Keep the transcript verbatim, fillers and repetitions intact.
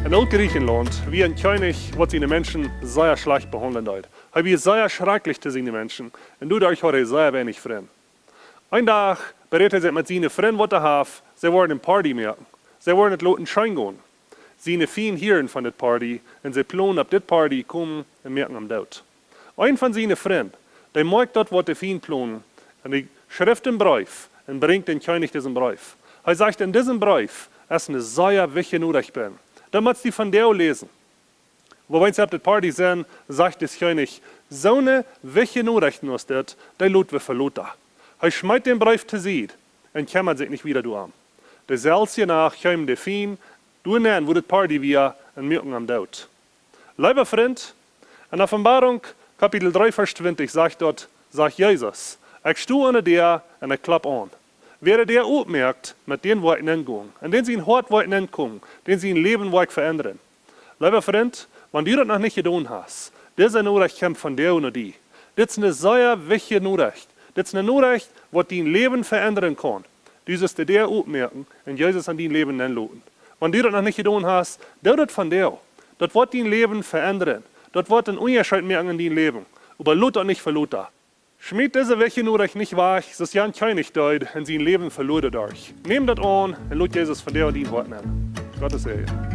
En Ooltgriechenlaunt wia een Kjennich, waut siene Menschen sea schlajcht behaundlen deed. Hee wia sea schrakjlich to siene Menschen un doaderch haud hee sea weinich Frind. Een Dach beräd hee sikj met siene Frind, waut hee haud, see wudden eene Party moaken. See wudden et loten scheen gonen. Siene Fiend hieren von dit Party un see plonen opp dit Party komen un moaken am doot. Een von siene Frind, dee moakt daut, waut de Fiend plonen, un dee schrift een Breef un brinjt dän Kjennich disen Breef. Hee sajcht: "En disen Breef es eene sea wichtje Norecht bie. Daut motst du vondoag läsen." Woo wan see opp dit Party sent, sajcht de Kjennich: "Soone wichtje Norechten aus dit, dee lot wie fa lota." Hee schmeet dän Breef to Sied un kjemmat sikj nich wieda doarom. Deeselwje Nacht kjeemen de Fiend doa nenn, wua dit Party wia, un muaken am doot. Leewa Frind, en Openboarunk Kapitel dree, Varsch twintich sajcht daut, sajcht Jesus: "Ekj sto aun de Däa un ekj klopp aun. Wäa de Däa opmoakt, met dän woa ekj nenn gonen. Un dän sien Hoat woa ekj nenn komen, dän sien Läwen woa ekj veendren." Leewa Frind, wan du daut noch nich jedonen hast, dise Norecht kjemt vondoag no die. Dit es eene sea wichtje Norecht. Dit es eene Norecht, waut dien Läwen veendren kaun. Du sust de Däa opmoaken un Jesus en dien Läwen nenn loten. Wan du daut noch nich jedonen hast, doo daut vondoag. Daut woat dien Läwen veendren. Daut woat een Unjascheet moaken en dien Läwen. Oba lot daut nich fa lota. Schmiet dise wichtje Norecht nich wajch, soo aus jan Kjennich deed un sien Läwen veloa doaderch. Nem daut aun un lot Jesus vondoag en dien Hoat nenn. Gottes Säajen.